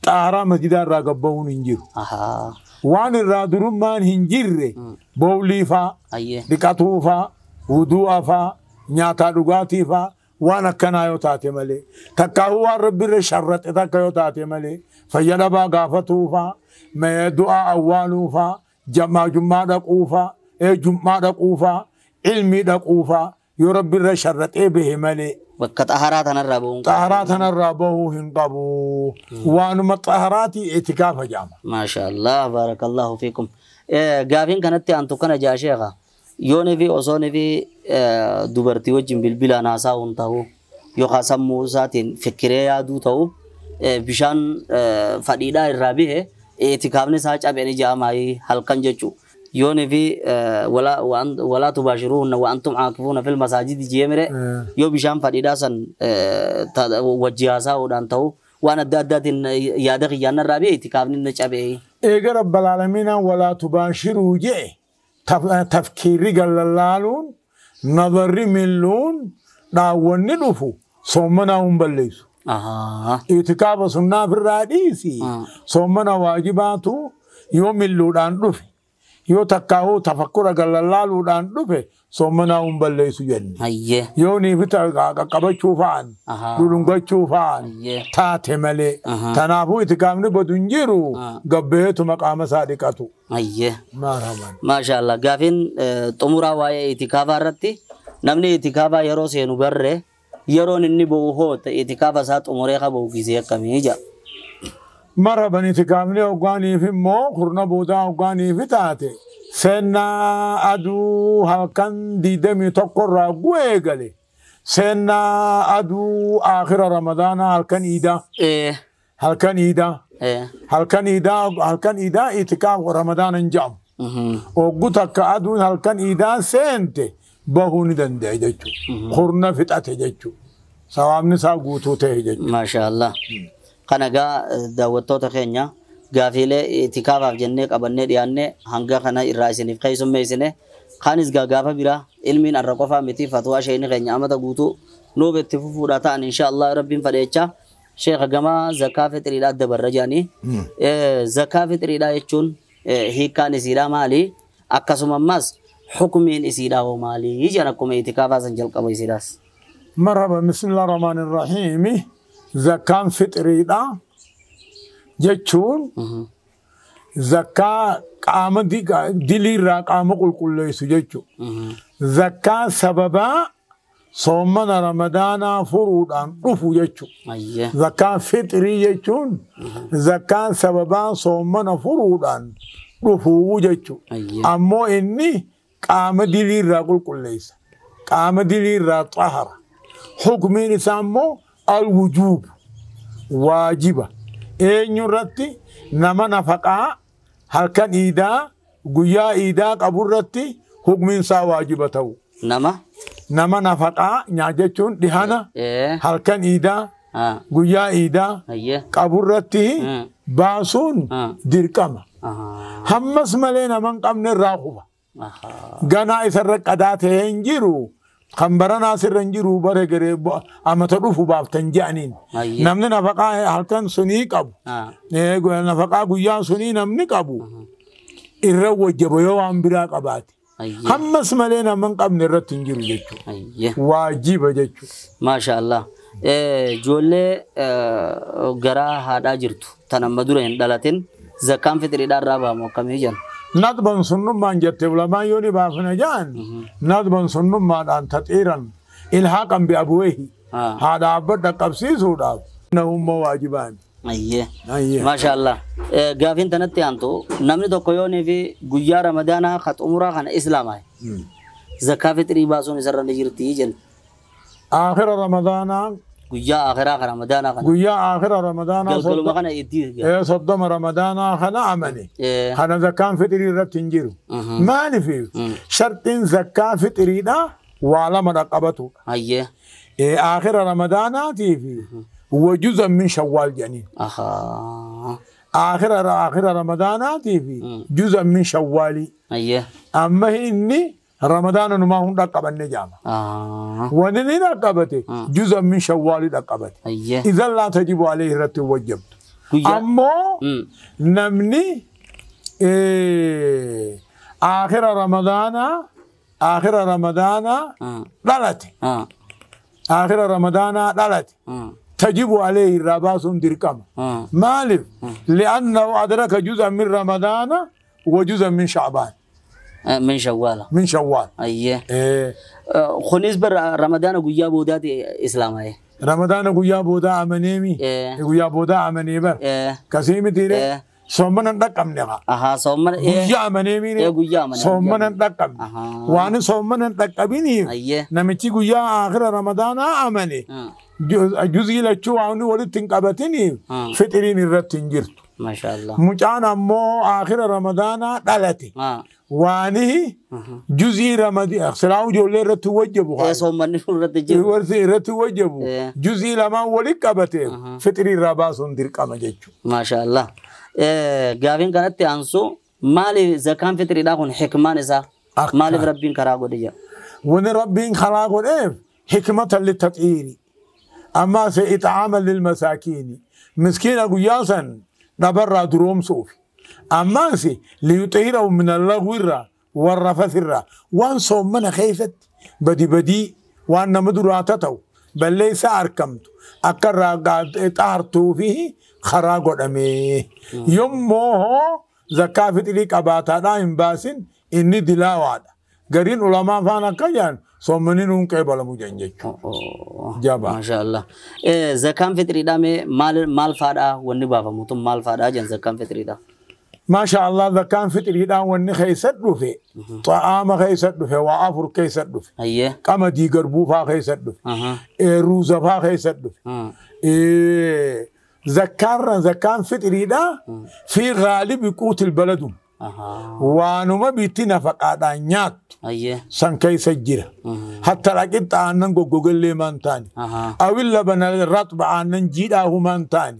xaharaa masjidaa irraa gabbahuun hin jiru. Ahaa. Waan irraa durummaan hin jirre bowlii faa, Hayyee. dhiqatuu faa, wuduu'a faa, nyaataa dhugaatii faa waan akkanaa yoo taate malee. Takkaahuu waan rabbi irra sharraxe takka yoo taate malee fayya dhabaa gaafatuu faa, du'aa awwaaluu faa, jamaa jummaa dhaquu faa, jummaa dhaquu faa, ilmii dhaquu faa yoo rabbi irra sharraxee bahe malee. Bakka xaharaa tanarraa bahuun. Xaharaa tanarraa bahuu hin qabu. Waanuma xaharaatii itikaafa jedhama. Maasha Allah, baarakallahu fiikum. Gaafiin kanatti aantu kana ja'a sheekha. Yoonii fi osoonii fi dubartii wajjin bilbilaan haasa'uun ta'u yookaan sammuu isaatiin fikiree yaaduu ta'u bishaan fadhiidhaa irraa bihe itikaafni isaa cabeen ija'amaayii halkan jechuudha. Yoonii fi walaa tubaashiruhunna wa antum caakifuuna fil masaajidi jee mire yoo bishaan fadhiidhaa san wajji haasa'uudhaan ta'u waan adda addaatiin yaada kiyyaanna irraa bihe itikaafni inni cabee. Eega rabbal aalamiinaan walaa tubaashiruu jee tafkiirri gallallaaluun nadarri milluun dhaawwanni dhufu soommanaa hin balleessu. Ahaa. Itikaafa sunnaa ofirraa dhiisi. Soommana waajibaatu yoo milluudhaan dhufe yoo takkaahuu tafakkura gallallaaluudhaan dhufe soommanaa hin balleessu jenne. Hayyee. Yoo niifi qaqqabachuu fa'an dhudhungachuu fa'an Hayyee. taate malee. Tanaafuu itikaafni badu hin jiru gabbeetuma qaama isaa dhiqatu. Hayyee. Marhaban. Maasha Allah. Gaafiin xumuraa waa'ee itikaafaa irratti namni itikaafaa yeroo seenu barree yeroon inni ba'u hoo ta'e itikaafa isaa xumuree qabu gisee akkamii jedha. Marhaban, itikaafni hoggaaniif immoo kurna boodaa hoggaaniif taate seennaa aduu halkan 21 irraa gu'ee gale seennaa aduu aakhira ramadaanaa halkan iidaa halkan iidaa halkan iidaa halkan iidaa itikaaf ramadaana hin jedhamu. Oggu takka aduun halkan iidaa seente bahuu ni danda'a jechuudha. Kurna fixate jechuudha. Sawaabni isaa guutuu ta'e jechuudha. Maasha Allah. Kana gaa daawwattoota keenya gaafiilee itikaafaaf jennee qabannee dhiyaannee hanga kana irraa isiniif keessummeessine kaanis gaa gaafa biraa ilmiin arra qofaa miti fatwaa sheekni keenya amata guutuu nuuf itti fufuudha ta'an insha Allah rabbiin fadheechaa. Sheekha gamaa zakaa fixiriidhaa dabarra jedhanii. Zakaa fixiriidhaa jechuun hiikkaan isiidhaa maali? Akkasuma ammas hukumiin isiidhaa hoo maali? Jedhan akkuma itikaafaa san jalqaba isiidhaas. Marhaba, bismillah rahmaan rahim. Zakaan fixiriidha jechuun zakaa qaama diliirraa qaama qulqulleessu jechuudha. Zakaa sababaa soomana ramadaanaa furuudhaan dhufu jechuudha. Ayyee. Zakaan fixirii jechuun zakaan sababaa soomana furuudhaan dhufuu jechuudha. Ayyee. Ammoo inni qaama diliirraa qulqulleessa. Qaama diliirraa xahara. Hukumiin isaa immoo alwujuub waajiba. Eenyu irratti nama nafaqaa halkan iidaa guyyaa iidaa qabu irratti hukumiin isaa waajiba ta'u. Nama? Nama nafaqaa nyaa jechuun dhihana halkan iidaa Haa. guyyaa iidaa Ayyee. qabu irratti baasuun dirqama. Ahaa. Hammas malee nama hin qabne irraa kufa. Ahaa. Ganaa isarra qadaa ta'ee hin jiru. Kan baranaa sirra hin jiru bare garee amata dhufu baaftan je'aniin. Ayyee. Namni nafaqaa halkan sunii qabu. Haa. Nafaqaa guyyaa sunii namni qabu irra wajjaba yoo waan biraa qabaate. Ayyee. Hammas malee nama hin qabne irratti hin jiru jechuudha. Ayyee. Waajiba jechuudha. Maasha Allah. Ijoollee garaa haadhaa jirtu tan amma dura hin dhalatin zakkaan fixiriidhaa irraa baamu akkamii jedhan. Nadban sunnummaan jette ulamaan yoo ni baafna jedhan nadban sunnummaadhaan taxiiran ilhaaqan bi'abuweehi haadha abbaa dhaqqabsiisuudhaaf nahumma waajibaani. Ayyee. Maasha Allah. Gaafiin tanatti aantu namni tokko yoonii fi guyyaa Ramadaanaa ka xumuraa kana Islaamaa zakkaa fixrii baasuun isarra ni jirti jenna. Aakhira Ramadaanaa. Guyyaa akhiraa ka Ramadaanaa kana. Guyyaa aakhira Ramadaanaa. Galgaluma kana itti. 30 Ramadaanaa kana amane. Kana zakkaan fixrii irratti hin jiru. Maaliif sharxiin zakkaa fixriidhaa waa lama dhaqqabatudha. Ayyee. Aakhira Ramadaanaatii fi وجزء من شوال جنين. آخر رمضاناتي في جزء من شوالي. أيه. أما إني رمضان ما هم رقب النجامة. ونني رقبتي جزء من شوالي رقبتي. أيه. إذا لا تجب عليه رت وجب. أما نمني آخر رمضان دلتي. آخر رمضان دلتي. تجب عليه الرباس دركما. مالف لأنه أدرك جزءا من رمضان وجزءا من شعبان. من شوال. من شوال. أيه. خنيس بر رمضان ويا بودات إسلام هاي. رمضان ويا بودا أمنيمي. ويا بودا أمني بر. كسيمي تيري. صومنا نتقم نها. صومنا. ويا أمنيمي. ويا أمني. صومنا نتقم. وأنا صومنا نتقبيني. نمشي ويا آخر رمضان أمني. جزء لچو عوني ولد تنقبتني فطرين الرتين جرت. ما شاء الله. مجانا مو آخر رمضان دلتي. واني جزء رمضان سلاو جولي رت وجبوا. صومني رت جرت. رت وجبوا. جزء لما ولد قبته فطري رباس درقم جچو. ما شاء الله. غافين كانت انسو مالي زكان فطري داكون حكمان إذا مالي ربين كراغو ديا. ون ربين كراغو إيه حكمة للتطهير. أما سيطعاما للمساكين مسكين أبو ياسن نبرا دروم صوفي أما سي ليطهرهم من اللغو والرفث الرا وان صومنا خيفت بدي بدي وان مدراتته بل ليس أركمت أكرا طهرتو فيه خراغ أمي يمه زكاة فتلك أباتا إن إني دلاوات قرين علماء فانا كيان صومنين هم قبل مجنجك. جابا. ما شاء الله. زكاة فطري دامي مال فادا ونبا فموتم مال فادا جن زكاة فطري دا. ما شاء الله زكاة فطري دا وني خيسد في طعام خيسد في وعفر خيسد في. أيه. كما دي قربو فا خيسد في. روزا فا خيسد في. زكاة فطري دا في غالب قوت البلد. وانما بيتنا فقادا نيات. سان كيس جيرا. حتى لقيت آنن جوجل لي تاني. أو اللبن الرطب آنن جيدا هو تاني.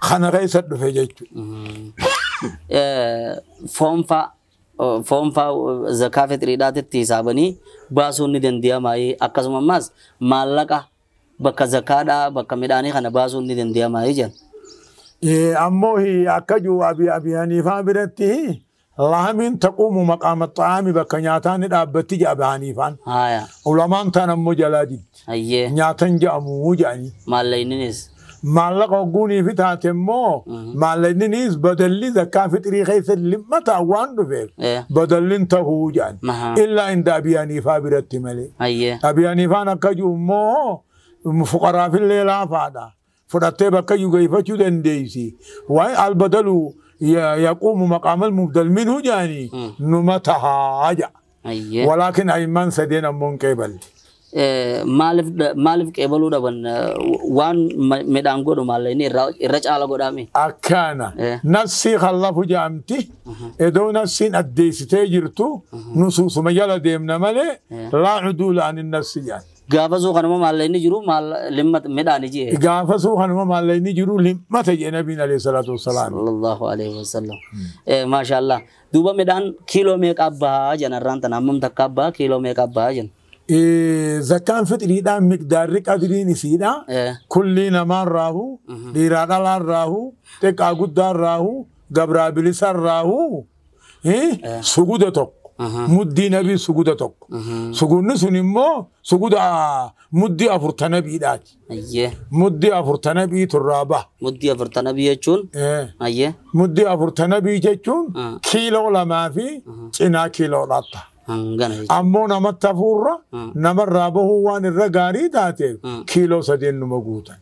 خنا كيس دفجت. فوم فا زكاة فطريدات تيسابني باسوني دنديا ماي أكاسم ماس مالك بك زكاة بك ميداني خنا باسوني دنديا ماي جن. أمو هي أكجو أبي حنيفة برته لامين تقوم مقام الطعام بكنياتان الأبتي أبي حنيفة. علماء تنمو جلادي. نياتن جامو جاني. مالينيس. مالك أقولي في تاتمو مالينيس بدل زكاة فطري خيس لما تاوان دفر بدل انتهو جاني. إلا عند أبي حنيفة برته ملي. أبي حنيفة نكجو مو فقراء في الليلة فادا. فرتبة كيو كيف تدنديسي وين البدل يقوم مقام المبدل منه جاني نمتها عجا. ولكن أيمن سدينا من قبل مالف قبلوا دبن وان ميدان غودو مالني الرجع على غودامي أكانا نسي خلف جامتي إدو نسين أديسي تجرتو نصوص مجال ديمنا مالي لا عدول عن النسي يعني Gaafa kanuma maallayni jiru maal limmat midhaani jee. Gaafa kanuma maallayni jiru limmata jee nabiin alayhi salaatu wassalaam. Sallallahu alayhi wasallam. Maashaallah. Duuba midhaan kiiloo meeqa abbaa jan arraan tana hammam takka abbaa kiiloo meeqa abbaa jan. Zakkaan fixriidhaan miqdaarri qadriin isiidha. Kulli namaan raahu, dhiiraa dhalaan raahu, xiqqaa guddaan raahu, gabraa bilisaan raahu, suguda tokko. Muddii nabii suguda tokko. Sugudni sun immoo suguda muddii 4 nabiidhaati. Muddii 4 nabii turraa baha. Muddii 4 nabii jechuun? Muddii 4 nabii jechuun kiiloo 2 fi cinaa kiiloo dhatta. Ammoo namatti hafuurra namarraa bahuu waan irra gaarii taateef kiiloo 3 numa guutan.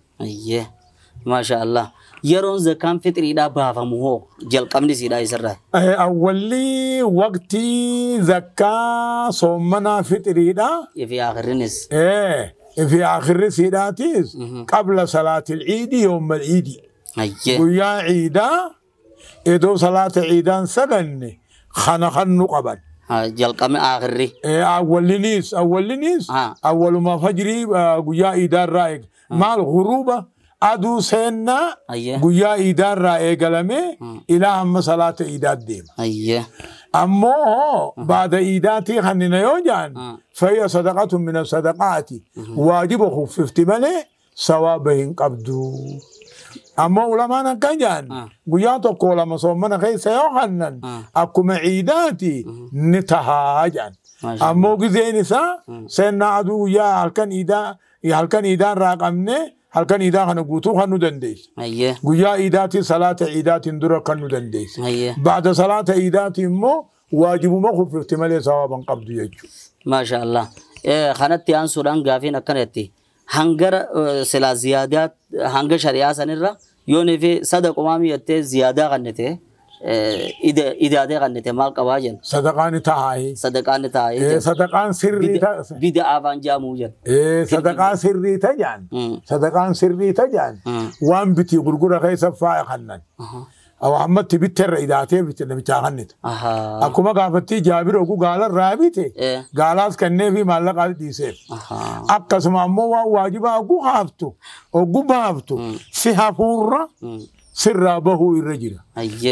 Maasha Allah. Yeroon zakaan fixriidhaa baafamu hoo jalqabni siidhaa isarraa? Awwalli waqtii zakkaa soommanaa fixriidhaa. Ifi akhirrinis. Ifi akhirri siidhaatis qabla salaatil ciidii yoommal ciidii. Guyyaa ciidaa iddoo salaata ciidaan saganne kana kannu qaban. Jalqabni akhirri. Awwalliniis awwaluma fajrii guyyaa ciidaarraa eega. Maal ghuruuba aduu seennaa guyyaa iidaarraa eegalamee ilaa hamma salaata iidaat deema. Ammoo baada iidaatii kannina yoo jaan fayya sadaqatun min sadaqaati waajiba kuffifti malee sawaaba hin qabdu. Ammoo ulamaan akkan jaan guyyaa 1 2 soomana keessa yoo kannan akkuma iidaati ni tahaa jaan. Ammoo gizeen isaa seennaa aduu guyyaa halkan iidaarraa qabnee halkan iidaa kana guutuu kan nu dandeesse. Guyyaa iidaatiin salaata iidaatiin dura kan nu dandeesse. Baada salaata iidaatiin immoo waajibuma kuffifti malee sawaaba hin qabdu jechuudha. Maasha Allah. Kanatti aansuudhaan gaafiin akkanatti hangara silaa ziyaadaa hanga shari'aa sanirra yoonii fi sadaqumaa mi'attee ziyaadaa kannite idaatee kannite maal qabaa jenna. Sadaqaan taa'ee. Sadaqaan taa'ee. Sadaqaan sirrii ta'a. Bida'aa afaan jaamuu jenna. Sadaqaa sirrii tajaan. Sadaqaan sirrii tajaan. Waan bitii gurgura keessa faaya kannan. Ammatti bitteerra idaatee bitte namichaa kannite. Akkuma gaafattii Jaabir oguu gaalarraa bite gaalaas kennee fi maallaqaa dhiiseef. Akkasuma ammoo waan waajibaa oguu haaftu oguu baaftu si hafuurra sirraa bahuu irra jira.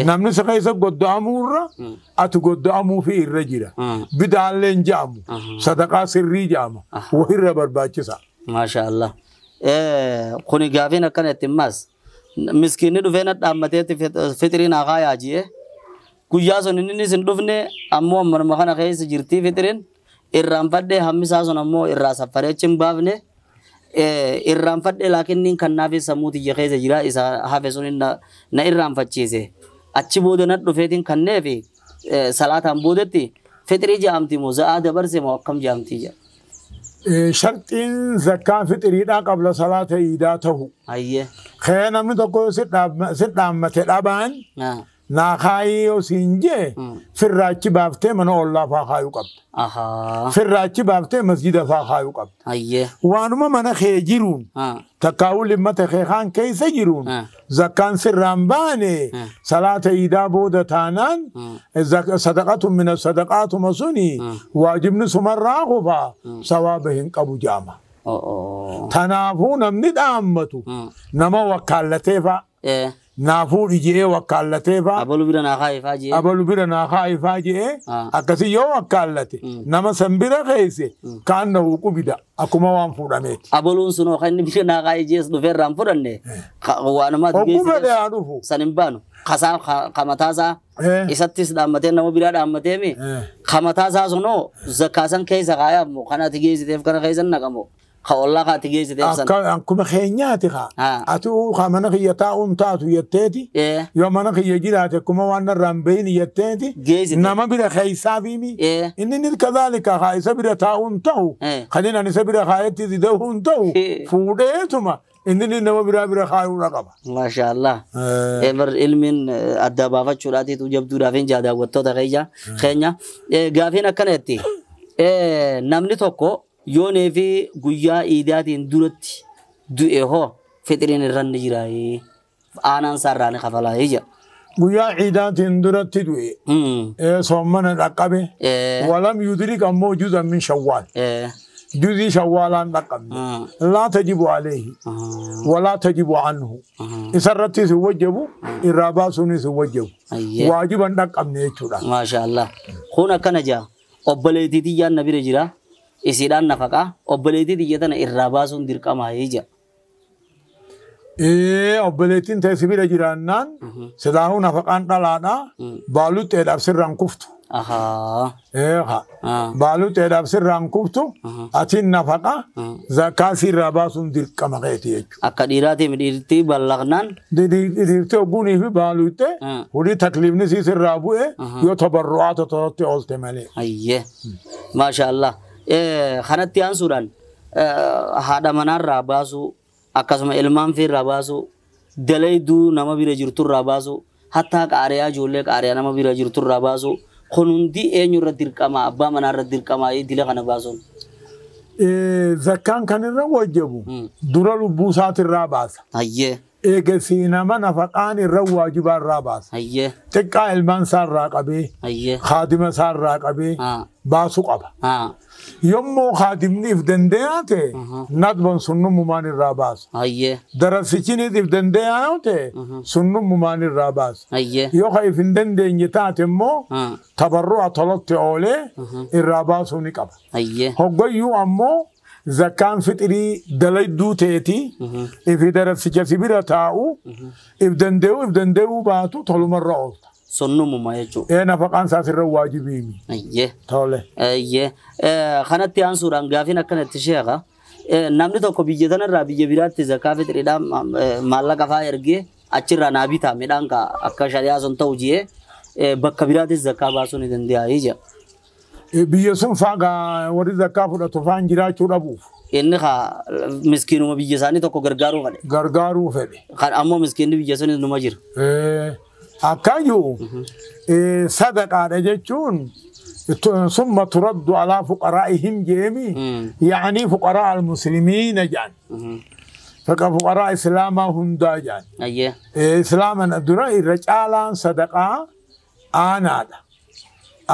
Namni si keessa godda'amuurra ati godda'amuufi irra jira. Bidaallee hin ja'amu. Sadaqaa sirrii ja'ama. Wahirra barbaachisa. Maasha Allah. Kuni gaafiin akkanatti ammas miskiinni dhufee na dhaammateetti fixriin haa kaayaa jee. Guyyaa sun inni hin dhufne ammoo ammanuma kana keessa jirtii fixriin irraanfadhee hammisaa sun ammoo irraa saffaree achi hin baafne. Irraanfadhee laakiin kannaafis sammuu tiyya keessa jira isa hafe sun na irraanfachiise. Achi booda na dhufeetiin kanneefi salaataan boodetti fixrii jaamti moo za'aa dabarse moo akkam jaamtii jedha. Sharxiin zakkaa fixriidhaa qabla salaata iidaa ta'u. Kee namni tokko si dhaammate dhabaan naa kaayii yoo siin jee firraachi baaftee mana ollaa faa kaayuu qabda. Firraachi baaftee masjida faa kaayuu qabda. Waanuma mana kee jiruun takkaa'uu limmata kee kaan keessa jiruun zakkaan sirraan baane salaata iidaa booda taanaan sadaqatun min sadaqaatuma suni waajibni sumarraa qofaa sawaaba hin qabu jaama. Tanaafuu namni dhaammatu nama wakkaallatee fa'a. Naafuu ijee wakkaallatee fa'a. Abalu bira naa kaayifaa jee. Abalu bira naa kaayifaa jee. Akkasii yoo wakkaallate nama san bira keesse kaan na qubida akkuma waan fuudhameeti. Abaluun sun kan inni bira naa kaayi jees dhufee irraan fudhanne waanuma Ogguu fedhe haa dhufu. San hin baanu. Kasaa kamataasaa isattis dhaammatee nama biraa dhaammatee mi kamataasaa sunoo zakkaa san keessa kaayaaf moo kana ati geessiteef kana keessa naqamoo. Ka ollaa ka ati geessiteef san. Akkuma keenyaati kaa. Ati kaa mana kiyya taa'uun taatu jetteeti. Yoo mana kiyya jiraate akkuma waan narraa hin bahin jetteeti. Nama bira keessaa fiimi. Inni ni kadhaalika kaa isa bira taa'uun ta'u. Kan inni isa bira kaayetti dida'uun ta'u. Fuudheetuma inni nama biraa bira kaayuudha qaba. Maasha Allah. Bar ilmiin adda baafachuudhaatiitu jabduudhaaf hin jaa daawwattoota keenya. Gaafiin akkana jetti. Namni tokko yoonee fi guyyaa iidaatiin duratti du'e hoo fixriin irra ni jira aanaan isaarraa ni kafalaa jedha. Guyyaa iidaatiin duratti du'e soomana dhaqqabe walam yudrik ammoo juz'an min shawwaal. Juzii shawwaalaan dhaqqabne laa tajibu alayhi walaa tajibu anhu isarrattis hin wajjabu irraa baasuunis hin wajjabu waajiban dhaqqabne jechuudha. Maasha Allah. Kun akkana jaa obboleettii tiyyaan na bira jira. Isiidhaan nafaqaa obboleettii tiyya tana irraa baasuun dirqamaa jedha. Obboleettiin ta'e si bira jiraannaan silaahuu nafaqaan dhalaadhaa baaluxxeedhaaf sirraan kuftu. Ahaa. Eeha. Ah. Baaluxeedhaaf sirraan kuftu atiin nafaqa zakkaa sirraa baasuun dirqama keeti jechuudha. Akka dhiiraatii dhiirtii ballaqnaan. Dhiirtii ogguunii fi baaluxee hudii takliifni sii sirraa bu'e yoo tabarru'aata tolotti oolte malee. Ayyee. Maasha Allah. Kanatti aansuudhaan haadha manaarraa baasuu akkasuma ilmaan fiirraa baasuu dalayduu nama bira jirturraa baasuu hattaa qaariyaa ijoollee qaariyaa nama bira jirturraa baasuu kun hundi eenyurra dirqama abbaa manaarra dirqama dila kana baasuun. Zakkaan kan irra wajjabu dura lubbuu isaatirraa baasa. Ayyee. Eegasii nama nafaqaan irra waajibaa irraa baasa. Ayyee. Xiqqaa ilmaan isaarraa qabee Ayyee. haadima isaarraa qabee baasuu qaba. Yommuu haadimni if dandeeyaa ta'e nadban sunnummumaan irraa baasa. Ayyee. Darasichinis if dandeeyaa ta'e sunnummumaan irraa baasa. Ayyee. Yoo ka if hin dandeenye taate immoo tabarru'a tolotti oolee irraa baasuu ni qaba. Ayyee. Hoggayyuu ammoo zakkaan fixirii dalayduu teeti ifi darasicha si bira taa'u if dandee'u if dandee'uu baatu tolumarra oolta. Sunnumuma jechuudha. Ee nafaqaan isaas irra waajibiimi. Ayyee. Tole. Ayyee. Kanatti aansuudhaan gaafiin akkanatti sheeka. Namni tokko biyya tanarraa biyya biraatti zakkaa fixiriidhaan maallaqa fa'aa ergee achirraa naa bitaa midhaan akka shari'aa sun ta'u jee bakka biraattis zakkaa baasuu ni danda'a jedha. Biyya sun fa'aa warri zakkaa fudhatu fa'aan jiraachuu dhabuuf. Inni haa miskiinuma biyya isaanii tokko gargaaruu fedhe. Gargaaruu fedhe. Kan ammoo miskiinni biyya sunis numa jira. Akkayyuu sadaqaadha jechuun summa turaddu alaa fuqaraa'ihim jeemi yaanii fuqaraa almuslimiina jedhan. Faqa fuqaraa islaamaa hundaa jedhan. Islaaman dura irra caalaan sadaqaa aanaadha.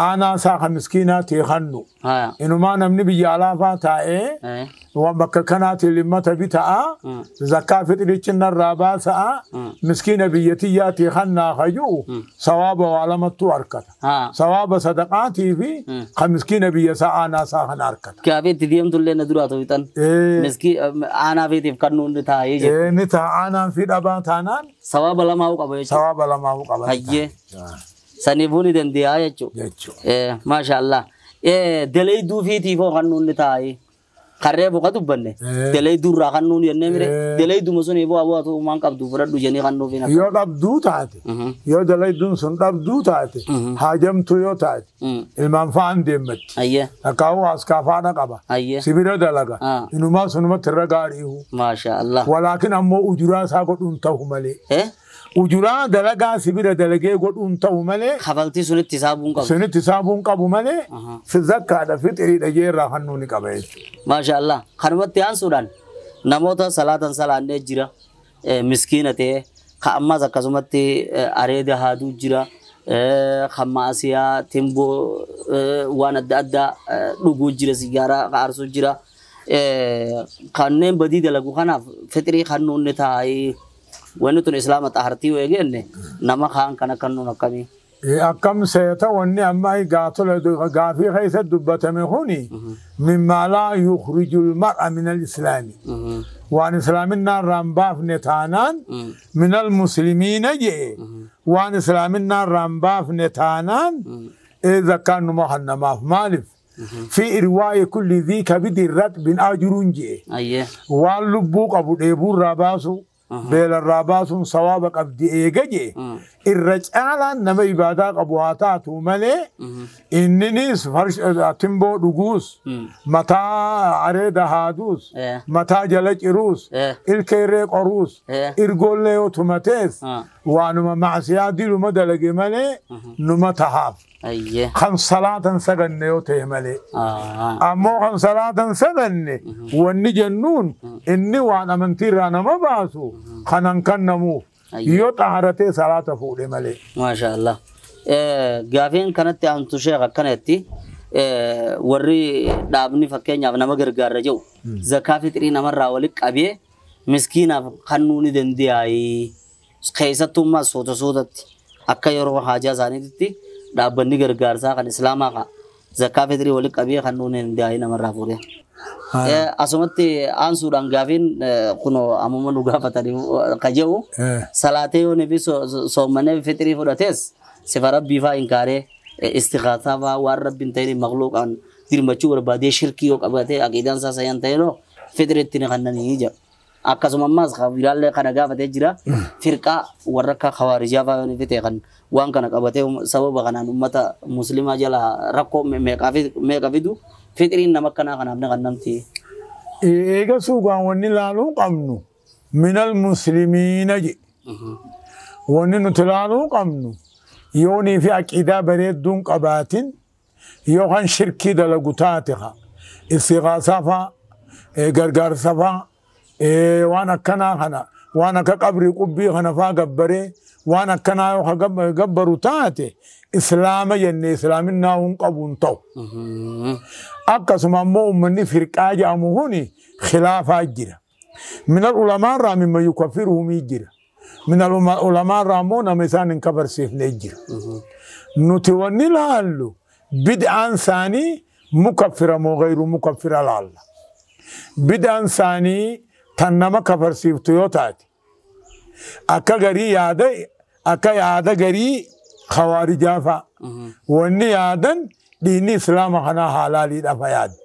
Aanaa isaa kan miskiinaa ta'e kannu. Inumaa namni biyya alaafaa taa'ee waan bakka kanaatiin limmata bita'a zakkaa fixirichi narraa baasa'a miskiina biyya tiyyaa ta'e kannaa kayyuu sawaaba waa lamattuu harkata. Sawaaba sadaqaatii fi kan miskiina biyya isaa aanaa isaa kana harkata. Gaafii itti deemtullee na duraa ta'u miskii aanaa feetiif kan nuti taa'ee jira. Inni ta'a aanaan fi dhabaa taanaan. Sawaaba lamaa'uu qaba jechuudha. Sawaaba lamaa'uu qaba. Hayyee. Saniifuu ni dandeeyaa jechuudha. Maasha Allah. Dalayduu fiitiifoo kan nuti taa'ee. Karree boqa dubbanne. Dalayduu irraa kan nuti jennee mire. Dalayduma sun eeboo aboo haa waan qabdu fudhadhu jennee kan nuuf hin Yoo dhabduu taate. Yoo dalayduun sun dhabduu taate. Haajamtuu yoo taate. Ilmaan fa'aan deemmatti. Ayyee. Akkaawuu askaa faana qaba. Ayyee. Sibira dalaga. Inumaa sunumatti irra gaariihu. Maasha Allah. Walaakin ammoo ujuraa isaa godhuun ta'u malee. Ujuraa dalagaa sibira dalagee godhuun ta'u malee. Kafaltii sunitti saabuun qabu. Sunitti saabuun qabu malee. Zakkaadha fixiriidha jeerraa kan nuuni qaba jechuudha. Maasha Allah. Kanumatti aansuudhaan namoota salaatan salaannee jira. Miskiina ta'e ka ammas akkasumatti areeda haaduu jira. Kan maasiyaa timboo waan adda addaa dhuguu jira sigaaraa aarsuu jira. Kanneen badii dalagu kanaaf fixirii kan nuuni taa'ee. Wanni tun islaama xahartii yoo eegenne nama kaan kana kan nuun akkamii. Akkam seeta wanni amma gaatole gaafii keessa dubbatame kuni mimmaa laa yukhrijul mar'a min al-islaami. Waan islaaminaa irraa hin baafne taanaan min al-muslimiina jee waan islaaminaa irraa hin baafne taanaan zakkaan numa kannamaaf maaliif? في إرواء كل ذي كبد رطب أجر جee waan lubbuu qabu dheebuu irraa baasu beela irraa baasuun sawaaba qabdi eega jee irra caalaan nama ibaadaa qabu haa taatu malee inninis timboo dhuguus mataa areeda haaduus mataa jala ciruus ilkeerree qoruus irgoollee yoo tumatees waanuma macsiyaa diluma dalage malee numa tahaaf. Kan salaatan saganne yoo ta'e malee. Ammoo kan salaatan saganne wanni jennuun inni waan amantiirraa nama baasu kanan kennamuuf yoo xaharatee salaata fuudhe malee. Maasha Allah. Gaafiin kanatti aantu sheekh akkanatti warri dhaabni fakkeenyaaf nama gargaarra jiru zakaa fixrii namarraa walitti qabee miskiinaaf kennuu ni dandeeyaa. Keessattuu soota sootatti akka yeroo haajaa isaaniitti dhaabbanni gargaarsaa kan islaamaa kaa zakaa fixrii walitti qabee kan nuuni dandeeyaa namarraa fuudhee. Asumatti aansuudhaan gaafiin kunoo ammuma nu gaafatanii ka jedhu salaatee yoo fi soommanee fixrii fudhatees sifa rabbii fa'aa hin kaaree Istighaasaa fa'aa waan rabbi hin ta'in makhluuqaan dirmachuu barbaadee shirkii yoo qabatee aqiidaan isaa sayan ta'inoo fixiritti ni kannanii jedha. Akkasuma ammaas biraallee kana gaafatee jira. Firqaa warra akka khawaarijaa fa'aa yoo fite kan waan kana qabatee sababa kanaan uummata muslimaa jala rakkoo meeqa fidu fixiriin nama akkanaa kanaaf ni kannamti. Eega suuqaan wanni laaluu qabnu minal muslimiina je. Wanni nuti laaluu qabnu yoonii fi aqiidaa bareedduun qabaatin yookaan shirkii dalagu taate haa istighaasaa faa gargaarsa faa waan akkanaa kana waan akka qabrii qubbii kana faa gabbaree waan akkanaa yoo gabbaru taate islaama jennee islaaminaa hin qabu hin ta'u. Akkasuma ammoo uummanni firqaa jedhamu kuni khilaafaa jira. Minal ulamaa irraa mimma yukaffiruhumii jira. Minal ulamaa irraa ammoo nama isaan hin kafarsiifne jira. Nuti wanni laallu bid'aan isaanii mukaffira moo gayru mukaffira laalla. Bid'aan isaanii tan nama kafarsiiftu yoo taate akka garii yaada akka yaada garii khawaarijaa fa'a. Wanni yaadan diinni islaama kanaa halaaliidhaaf yaaddi.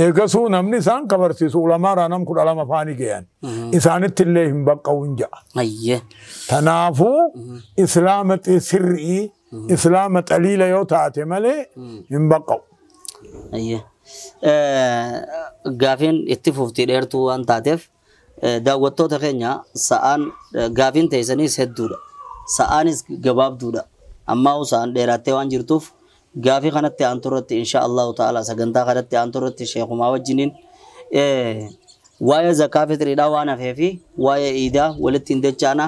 Eegasuu namni isaan kafarsiisu ulamaa irraa nam 12 faani gayan. Isaanitti illee hin baqqa'uun ja'a. Kanaafuu islaama sirrii islaama xaliila yoo taate malee hin baqqa'u. Gaafiin itti fuftii dheertuu waan taateef daawwattoota keenya sa'aan gaafiin teessanis hedduudha. Sa'aanis gabaabduudha. Ammaa sa'aan dheerattee waan jirtuuf gaafii kanatti aantu irratti insha Allahu ta'ala sagantaa kanatti aantu irratti sheekumaa wajjiniin waa'ee zakaa fixriidhaa waan hafee fi waa'ee iidaa walitti hin dachaana.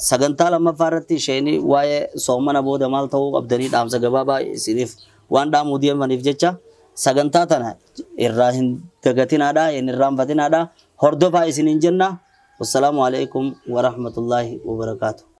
Sagantaa lammaffaa irratti isheen waa'ee soomana booda maal ta'uu qabdanii dhaamsa gabaabaa isiniif waan dhaamuu deemaniif jecha sagantaa tana irraa hin dagatinaadha, hin irraanfatinaadha. Hordofaa isiniin jenna. Wassalaamu alaikum warahmatullaahi wabarakaatuh.